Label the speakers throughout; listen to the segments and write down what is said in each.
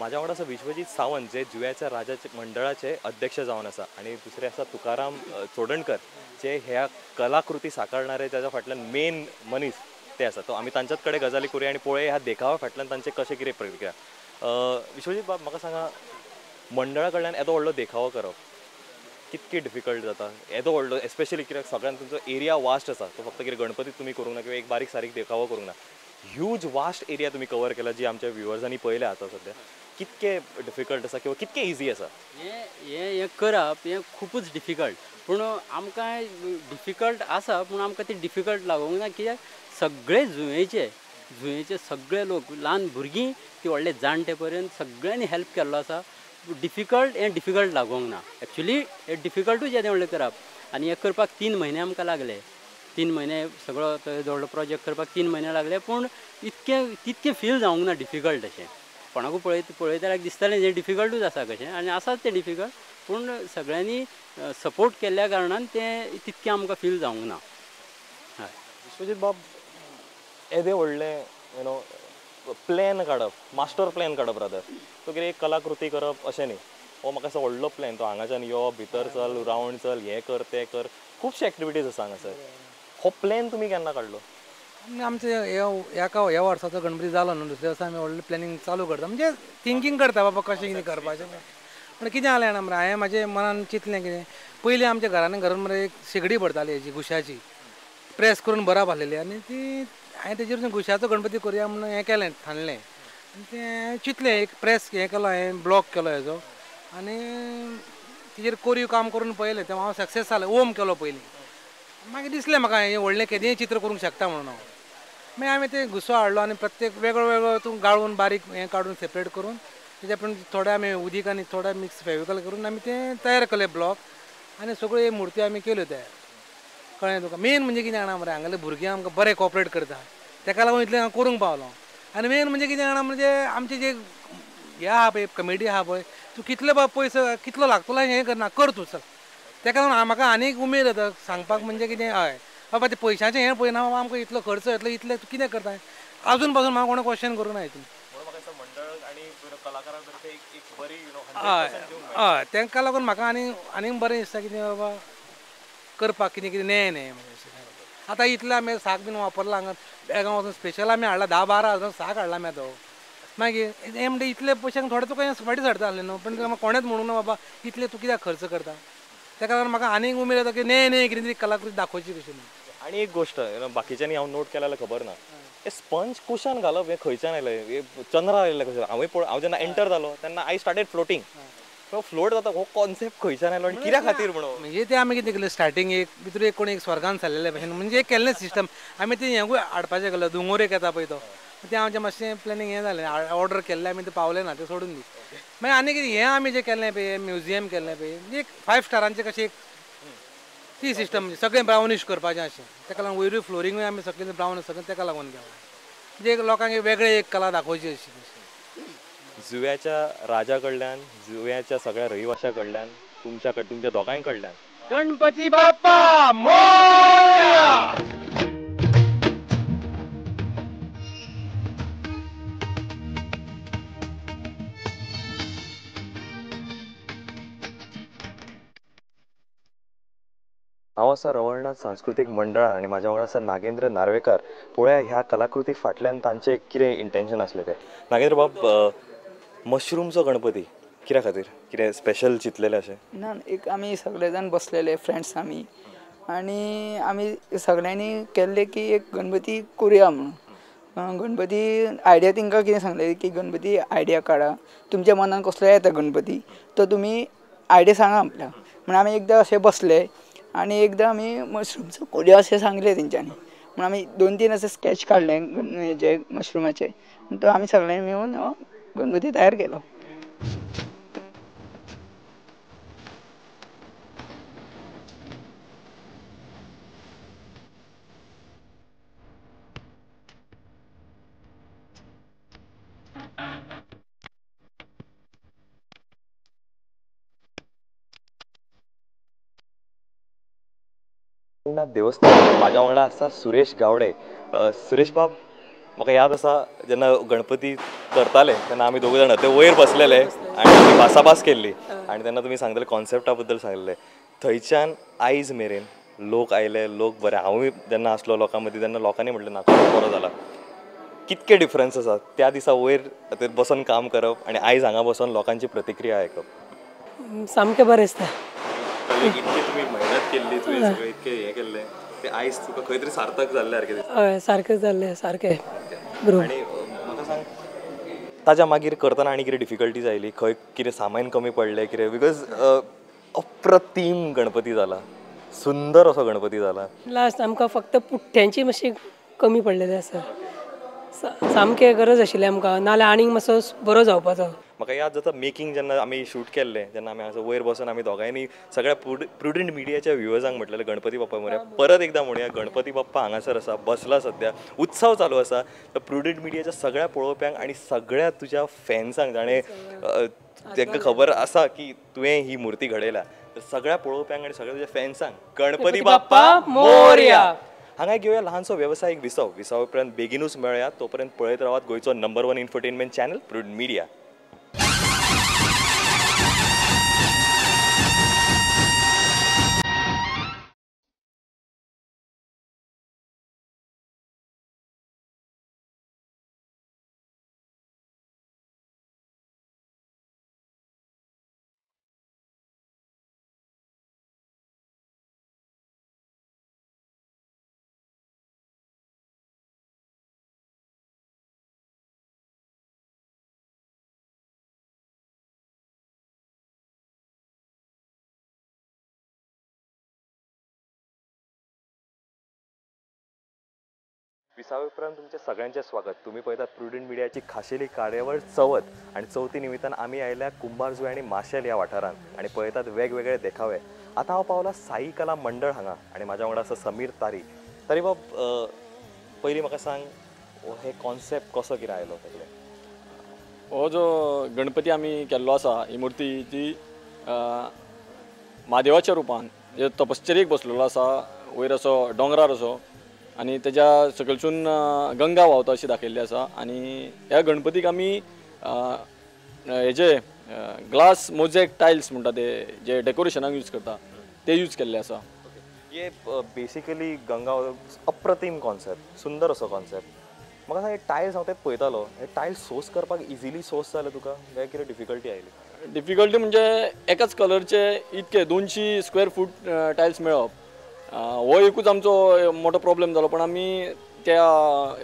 Speaker 1: म्हाज्या वांगडा आसा विश्वजीत सावंत जे जुव्याच्या राजाचे मंडळाचे अध्यक्ष जावन आसा आनी दुसरे आसा तुकाराम चोडणकर जे ह्या कलाकृती साकारणारे ताच्या फाटल्यान मेन मनीस ते आसा. तो आमी तांच्याच कडेन गजाली करुया आनी पळोवया ह्या देखावा फाटल्यान तांचे कशें कितें प्रतिक्रिया. विश्वजीत बाब, म्हाका सांगा, मंडळा कडल्यान येदो व्हडलो देखावो करप कितके डिफिकल्ट जाता? येदो व्हडलो एस्पेशली कित्याक सगळ्यान तुमचो एरिया वास्ट आसा, तो फक्त कितें गणपती तुमी करूंक ना किंवा एक बारीक सारीक देखावो करूंक ना, ह्यूज वास्ट एरिया तुमी कवर केला जी आमच्या व्युवर्सांनी पळयल्या आतां सद्या. कितके डिफिकल्ट आसा किंवा कितके इजी आसा
Speaker 2: हें करप? हें खुबूच डिफिकल्ट, पूण आमकां डिफिकल्ट आसा पूण आमकां ती डिफिकल्ट लागूंक ना, कित्याक सगळे जुंयेचे सगळे लोक, ल्हान भुरगीं ती व्हडले जाणटे पर्यंत सगळ्यांनी हेल्प केल्लो आसा. डिफिकल्ट हें डिफिकल्ट लागूंक ना, एक्चुली हें डिफिकल्टूच येदें व्हडलें करप. आनी हें करपाक 3 म्हयने आमकां लागले, 3 म्हयने सगळो तो व्हडलो प्रोजेक्ट करपाक 3 म्हयने लागले, पूण इतकें तितकें फील जावंक ना डिफिकल्ट अशें. कोणाकूय पळयतल्याक दिसतालें हें डिफिकल्टूच आसा कशें, आनी आसाच तें डिफिकल्ट, पूण सगळ्यांनी सपोर्ट केल्ल्या कारणान तें तितकें आमकां फील जावंक ना. हय.
Speaker 1: विश्वजीत बाब, येदें व्हडलें you know plan काडप, मास्टर प्लॅन काडप रादर, तो कितें एक कलाकृती करप अशें न्ही, हो म्हाका असो व्हडलो प्लॅन, तो हांगाच्यान यो, भितर चल, रावंड चल, हें कर तें कर, खुबशे एक्टिविटीज आसा हांगासर. हो प्लॅन तुमी केन्ना काडलो?
Speaker 3: आमचे ह्या वर्साचो गणपती जालो न्हू, दुसऱ्या वर्सा आमी व्हडलें प्लॅनिंग चालू करता, म्हणजे थिंकींग करता बाबा कशें कितें करपाचें. पूण कितें जालें जाणा मरे, हांवें म्हाजे मनान चिंतलें कितें, पयलीं आमच्या घरान घरान मरे एक शेगडी भरताली हेजी घुशाची, प्रेस करून बरप आसलेली, आनी ती हांवें तेजेर घुशाचो गणपती करुया म्हणून हें केलें, ठाणलें. आनी तें चिंतलें, एक प्रेस हें केलो हांवें, ब्लॉक केलो हेजो, आनी तेजेर कोरीव काम करून पळयलें, तें हांव सक्सेस जालें. ओम केलो पयलीं, मागीर दिसलें म्हाका हें व्हडलें केदेंय चित्र करूंक शकता म्हणून हांव. मागीर आमी ते घुसो हाडलो आनी प्रत्येक वेगळो वेगळो तूं गाळून बारीक हें काडून सेपरेट करून तेज्या पूण थोडे आमी उदीक आनी थोडे मिक्स फेविकॉल करून आमी तें तयार केलें ब्लॉक, आनी सगळ्यो मुर्ती आमी केल्यो तयार. कळ्ळें तुका? मेन म्हणजे कितें जाणा मरे, हांगाले भुरगीं आमकां बरें कॉपरेट करता, तेका लागून इतलें हांव करूंक पावलो. आनी मेन म्हणजे कितें जाणा, म्हणजे आमचे जे हे आहा पळय, कमिटी आहा पळय, तूं कितले बाबा पयसो कितलो लागतलो हें करना, कर तूं चल. तेका लागून म्हाका आनीक उमेद येता सांगपाक, म्हणजे कितें, हय बाबा ते पयशांचें हें पळयना बाबा, आमकां इतलो खर्च येतलो, इतलें तूं कितें करता, आजून पासून म्हाका कोणें क्वेश्चन करूंक ना हितून. हय हय, तांकां लागून म्हाका आनी आनीक बरें दिसता कितें बाबा करपाक, कितें कितें न्हय न्हय म्हणजे. आतां इतलें आमी साक बीन वापरला हांगा, बेळगांव वचून स्पेशल आमी हाडला, 10-12 हजार साक हाडला आमी आतां. मागीर हें म्हणटा इतले पयशांक थोडे तुका फाटीं सरता आसलें न्हू, पूण कोणेंच म्हणूंक ना बाबा इतले तूं कित्याक खर्च करता. तेका लागून म्हाका आनीक उमेद येता की न्हय न्हय कितें तरी कलाकृती दाखोवची कशी म्हणून.
Speaker 1: आनी एक गोश्ट बाकीच्यांनी हांव नोट केल्या जाल्यार खबर ना, हे स्पंज कुशन घालप हें खंयच्यान आयलें, चंद्रार आयलें कशें? हांवें पळय, हांव जेन्ना एंटर जालो तेन्ना I started floating, float जाता, हो कॉन्सेप्ट खंयच्यान आयलो आनी कित्या खातीर म्हणून?
Speaker 3: म्हणजे ते आमी कितें केलें, स्टार्टींग एक भितर एक कोण एक स्वर्गान सारलेले भशेन, म्हणजे एक केल्लें सिस्टम आमी तें हेंकूय हाडपाचें केलें, दोंगोर एक येता पळय तो, तें आमचें मातशें प्लॅनिंग हें जालें, ऑर्डर केल्लें आमी तें पावलें ना, तें सोडून दी. मागीर आनी कितें हें आमी जें केल्लें पळय, म्युझियम केल्लें पळय, म्हणजे एक 5 स्टारांचें कशें एक ती सिस्टम, म्हणजे सगळें ब्रावनीश करपाचें अशें, तेका लागून वयरूय फ्लोरिंगूय आमी सगळें ब्रावन सगळें तेका लागून केलां, म्हणजे एक लोकांक एक वेगळें एक कला दाखोवची अशी.
Speaker 1: जुव्याच्या राजा कडल्यान, जुव्याच्या सगळ्या रहिवाशां कडल्यान, तुमच्या तुमच्या दोगांय कडल्यान
Speaker 3: गणपती बाप्पा मोरया.
Speaker 1: हांव आसा रवळनाथ सांस्कृतीक मंडळान आनी म्हाज्या वांगडा आसा नागेंद्र नार्वेकर. पळोवया ह्या कलाकृती फाटल्यान तांचें कितें इंटेन्शन आसलें तें. नागेंद्र बाब, मशरूमचो गणपती कित्या खातीर, कितें स्पेशल चिंतलेलें अशें?
Speaker 4: ना, एक आमी सगळे जाण बसलेले फ्रेंड्स आमी, आनी आमी सगळ्यांनी केल्ले की एक गणपती करुया म्हणून. गणपती आयडिया तांकां कितें सांगलें की गणपती आयडिया काडा, तुमच्या मनान कसलो येता गणपती तो तुमी आयडिया सांगा आपल्याक म्हणून. आमी एकदां अशें बसले आनी एकदां आमी मशरूमचो करुया अशें सांगलें तेंच्यांनी म्हणून. आमी 2-3 अशे स्कॅच काडले हेजे मशरुमाचे, तो आमी सगळ्यांनी मेळून गणपती तयार केलो.
Speaker 1: देवस्थान. म्हाज्या वांगडा आसा सुरेश गावडे. सुरेश बाब, म्हाका याद आसा जेन्ना गणपती करताले तेन्ना आमी दोग जाणां ते वयर बसलेले आनी आमी भासाभास केल्ली आनी तेन्ना तुमी सांगताले कॉन्सेप्टा बद्दल सांगलेले. थंयच्यान आयज मेरेन लोक आयले, लोक बरे, हांवूय जेन्ना आसलो लोकां मदीं तेन्ना लोकांनी म्हटलें ना खूब बरो जाला. कितके डिफरन्स आसा त्या दिसा वयर थंय बसोन काम करप आनी आयज हांगा बसोन लोकांची प्रतिक्रिया आयकप?
Speaker 5: सामकें बरें दिसता.
Speaker 1: इतकी तुमी मेहनत केल्ली, तुवें सगळें इतकें हें केल्लें, तें आयज तुका खंय तरी सार्थक जाल्लें सारकें दिसता.
Speaker 5: हय, सारकें जाल्लें, सारकें.
Speaker 1: आनी म्हाका सांग, ताज्या मागीर करतना आनी कितें डिफिकल्टीज आयली? खंय कितें सामान कमी पडलें कितें? Because अप्रतीम गणपती जाला, सुंदर असो गणपती जाला.
Speaker 5: लास्ट आमकां फक्त पुट्ट्यांची मातशी कमी पडलेली आसा, सामकें गरज आशिल्ली आमकां, नाल्यार आनीक मातसो बरो जावपाचो.
Speaker 1: म्हाका याद जाता मेकिंग जेन्ना आमी शूट केल्लें तेन्ना आमी हांगासर वयर बसून आमी दोगांयनी सगळ्या प्रुडंट मिडियाच्या व्युवर्सांक म्हटलेलें गणपती बाप्पा म्हणया. परत एकदां म्हणया, गणपती बाप्पा हांगासर आसा, बसला, सद्या उत्सव चालू आसा. तर प्रुडंट मिडियाच्या सगळ्या पळोवप्यांक आनी सगळ्या तुज्या फॅन्सांक जाणें तांकां खबर आसा की तुवें ही मुर्ती घडयल्या, तर सगळ्या पळोवप्यांक आनी सगळ्या तुज्या फॅन्सांक गणपती बाप्पा मोरया. हांगा घेवया ल्हानसो वेवसायीक विसव. विसवा उपरांत बेगीनूच मेळया, तोपर्यंत पळयत रावात गोंयचो number 1 infotainment channel Prudent Media. विसावे उपरांत तुमचें सगळ्यांचें स्वागत. तुमी पळयतात प्रुडंट मिडियाची खाशेली कार्यावळ चवथ आनी चवथी निमित्तान आमी आयल्या कुंभारजुवें आनी माशेल ह्या वाठारांत आनी पळयतात वेगवेगळे देखावे. आतां हांव पावलां साई कला मंडळ हांगा आनी म्हाज्या वांगडा आसा समीर तारी. तारी बाब, पयलीं म्हाका सांग, हे कॉन्सेप्ट कसो कितें आयलो सगळें?
Speaker 6: हो जो गणपती आमी केल्लो आसा, ही मुर्ती ती म्हादेवाच्या रुपान तपश्चर्येक बसलेलो आसा, वयर असो दोंगरार असो, आनी तेज्या सकयलसून गंगा व्हांवता अशी दाखयल्ली आसा. आनी ह्या गणपतीक आमी हेजे ग्लास मोजेक टायल्स म्हणटा ते जे डेकोरेशनाक यूज करता ते यूज केल्ले आसा.
Speaker 1: हे बेसिकली गंगा अप्रतीम कॉन्सेप्ट, सुंदर असो कॉन्सेप्ट. म्हाका सांग, हे टायल्स हांव ते पळयतालो, हे टायल्स सोर्स करपाक इजिली सोर्स जाले तुका काय कितें डिफिकल्टी आयली?
Speaker 6: डिफिकल्टी म्हणजे एकाच कलरचे इतके 200 स्क्वेअर फूट टायल्स मेळप हो एकूच आमचो मोठो प्रॉब्लेम जालो. पण आमी त्या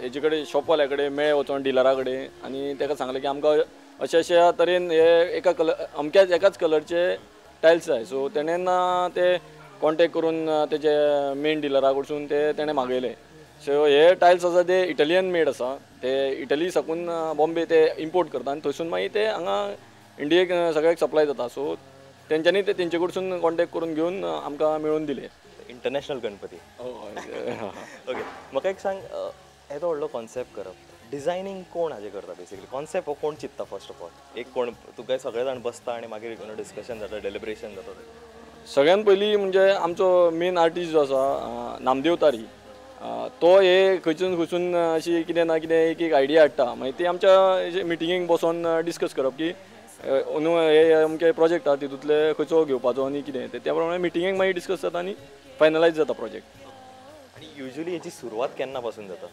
Speaker 6: हेजे कडेन शॉपवाल्या कडेन मेळ्ळे वचोन डिलरा कडेन आनी ताका सांगलें की आमकां अशा अशा तरेन हे एका कलर अमक्याच एकाच कलरचे टायल्स जाय. सो तेणें ना ते कॉन्टेक्ट करून तेजे मेन डिलरा कडसून ते तेणें मागयले. सो हे टायल्स आसा ते इटलियन मेड आसा, ते इटली साकून बॉम्बे ते इम्पोर्ट करता आनी थंयसून मागीर ते हांगा इंडियेक सगळ्याक सप्लाय जाता. सो तेंच्यांनी ते तेंचे कडसून कॉन्टेक्ट करून घेवन आमकां मेळोवन दिले.
Speaker 1: इंटरनॅशनल गणपती. ओके, म्हाका एक सांग, येदो व्हडलो कॉन्सेप्ट करप, डिझायनींग कोण हाजें करता? बेसिकली कॉन्सेप्ट हो कोण चिंत्ता फर्स्ट ऑफ ऑल? एक कोण तुका सगळे जाण बसता आनी मागीर डिस्कशन जाता, डेलिब्रेशन जाता?
Speaker 6: सगळ्यान पयलीं म्हणजे आमचो मेन आर्टिस्ट जो आसा नामदेव तारी, तो हे खंयसून खंयसून अशी कितें ना कितें एक एक आयडिया हाडटा. मागीर ती आमच्या मिटिंगेक बसोन डिस्कस करप की अंदू हे अमके प्रोजेक्ट आहा तितूंतले खंयचो घेवपाचो आनी कितें ते, त्या प्रमाणे मिटिंगेक मागीर डिस्कस जाता आनी फायनलायज जाता प्रोजेक्ट.
Speaker 1: आनी युजली हेची सुरवात केन्ना पासून जाता?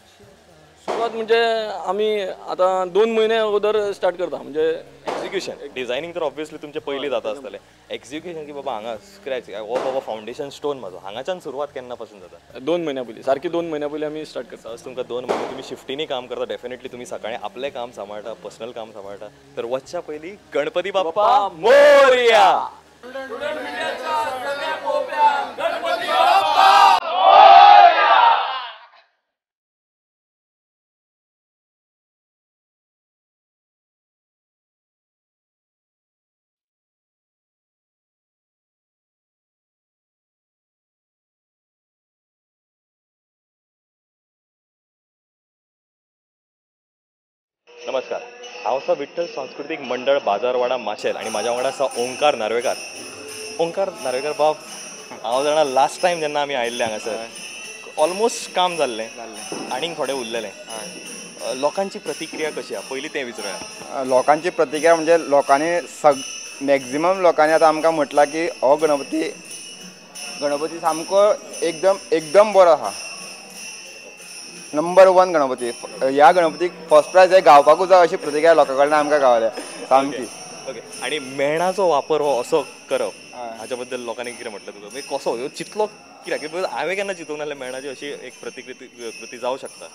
Speaker 6: सुरवात म्हणजे आमी आतां 2 म्हयने अगोदर स्टार्ट करता. म्हणजे
Speaker 1: एक्झिक्युशन, डिझायनींग तर ऑब्वियसली तुमचें पयलीं जाता आसतलें, एक्झिक्युशन की बाबा हांगा स्क्रॅच, हो बाबा फावंडेशन स्टोन म्हाजो, हांगाच्यान सुरवात केन्ना पासून जाता?
Speaker 6: 2 म्हयन्या पयलीं, सारकी 2 म्हयन्या पयलीं आमी स्टार्ट करता.
Speaker 1: तुमकां 2 म्हयने तुमी शिफ्टींनी काम करता, डेफिनेटली तुमी सकाळीं आपलें काम सांबाळटा, पर्सनल काम सांबाळटा. तर वचच्या पयलीं गणपती बाप्पा मोरया. नमस्कार, हांव आसा विठ्ठल सांस्कृतीक मंडळ बाजारवाडा माशेल आनी म्हाज्या वांगडा आसा ओंकार नार्वेकार. ओंकार नार्वेकार बाब, हांव जाणा लास्ट टायम जेन्ना आमी आयिल्ले हांगासर ऑलमोस्ट काम जाल्लें आनीक थोडें उरलेलें. लोकांची प्रतिक्रिया कशी आसा पयलीं तें विचारूया.
Speaker 7: लोकांची प्रतिक्रिया म्हणजे लोकांनी मॅक्झिमम लोकांनी आतां आमकां म्हटलां की हो गणपती गणपती सामको एकदम एकदम बरो आसा, नंबर 1 गणपती. ह्या गणपतीक फर्स्ट प्रायज हे गावपाकूच जाय अशी प्रतिक्रिया लोकां कडल्यान आमकां गावल्या सामकी.
Speaker 1: ओके, आनी मेणाचो वापर हो असो करप हाच्या बद्दल लोकांनी कितें म्हटलें तुका? म्हणजे कसो ह्यो चिंतलो कित्याक? Because हांवें केन्ना चिंतूंक नासलें मेणाची अशी एक प्रतिकृती कृती जावं शकता.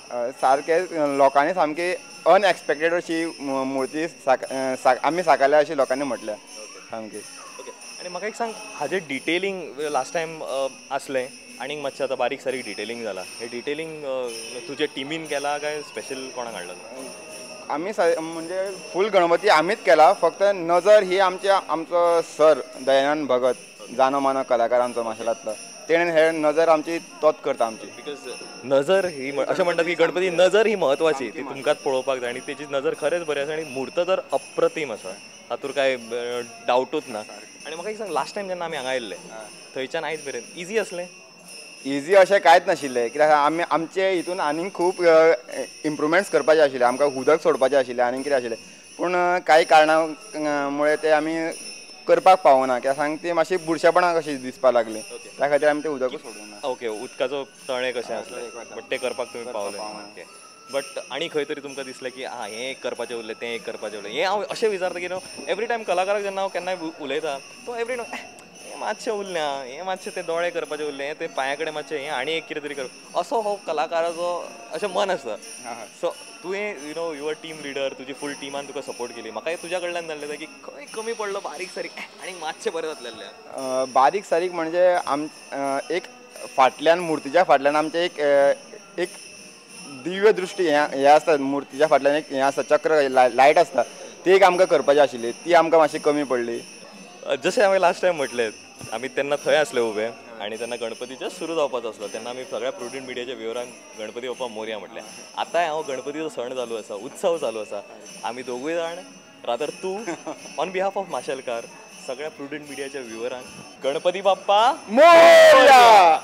Speaker 7: सारकें लोकांनी सामकी अनएक्सपेक्टेड अशी मुर्ती आमी साकारल्या अशी लोकांनी म्हटल्या सामकी.
Speaker 1: ओके, आनी म्हाका एक सांग, हाजें डिटेलिंग लास्ट टायम आसलें आनीक मातशें आतां बारीक सारीक डिटेलिंग जालां, हें डिटेलिंग तुजे टिमीन केलां काय स्पेशल कोणाक हाडला?
Speaker 7: आमी म्हणजे फूल गणपती आमीच केला, फक्त नजर ही आमच्या आमचो सर दयानंद भगत जानो मानो कलाकार आमचो माशेलांतलो, तेणें हे नजर आमची तोच करता आमची.
Speaker 1: Because नजर ही अशें म्हणटात की गणपती नजर ही म्हत्वाची, ती तुमकांच पळोवपाक जाय आनी तेजी नजर खरेंच बरी आसा आनी मूर्त तर अप्रतीम आसा, तातूंत कांय डावटूच ना. आनी म्हाका एक सांग, लास्ट टायम जेन्ना आमी हांगा आयिल्ले थंयच्यान आयज मेरेन इजी आसलें?
Speaker 7: इजी अशें कांयच नाशिल्लें, कित्याक आमी आमचे हितून आनीक खूब इम्प्रुवमेंट्स करपाचे आशिल्ले, आमकां उदक सोडपाचें आशिल्लें आनीक कितें आशिल्लें, पूण कांय कारणां मुळे ते आमी करपाक पावना, कित्याक सांग ती मातशी बुरशेपणां कशी दिसपाक लागली, त्या खातीर आमी तें उदकूच सोडूंक ना.
Speaker 1: ओके, उदकाचो तळें कशें आसलें बट तें करपाक तुमी पावले. ओके, बट आनी खंय तरी तुमकां दिसलें की आं हें एक करपाचें उरलें, तें एक करपाचें उरलें? हें हांव अशें विचारता की न्हू एवरी टायम कलाकाराक जेन्ना हांव केन्नाय उलयता तो एवरी टायम हें मातशें उरलें आं, हें मातशें तें दोळे करपाचें उरलें, तें पांया कडेन मातशें हें आनी एक कितें तरी कर, असो हो कलाकाराचो अशें मन आसता. सो तुवें you know your team leader, तुजी फूल टिमान तुका सपोर्ट केली, म्हाका तुज्या कडल्यान जाणलें की खंय कमी पडलो बारीक सारीक आनी मातशें बरें जातलें?
Speaker 7: बारीक सारीक म्हणजे एक फाटल्यान मुर्तीच्या फाटल्यान आमचें एक एक दिव्य दृश्टी हें आसता, मुर्तीच्या फाटल्यान एक हें आसता चक्र लायट आसता, ती एक आमकां करपाची आशिल्ली, ती आमकां मातशी कमी पडली.
Speaker 1: जशें हांवें लास्ट टायम म्हटलें, आमी तेन्ना थंय आसले उबे आनी तेन्ना गणपती जस्ट सुरू जावपाचो आसलो, तेन्ना आमी सगळ्या प्रुडंट मिडियाच्या व्युवरांक गणपती बाप्पा मोरया म्हटलें. आतांय हांव गणपतीचो सण चालू आसा, उत्सव चालू आसा, आमी दोगूय जाण रादर तूं ऑन बिहाफ ऑफ माशेलकार सगळ्या प्रुडंट मिडियाच्या व्युवरांक गणपती बाप्पा
Speaker 7: मोरया.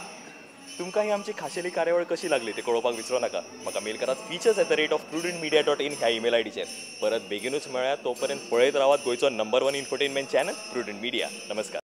Speaker 1: तुमकां ही आमची खाशेली कार्यावळ कशी लागली ते कळोवपाक विसरूं नाका. म्हाका मेल करात features@prudentmedia.in ह्या ईमेल आयडीचेर. परत बेगीनूच मेळया, तो पर्यंत पळयत रावात गोंयचो number 1 infotainment channel Prudent Media. नमस्कार.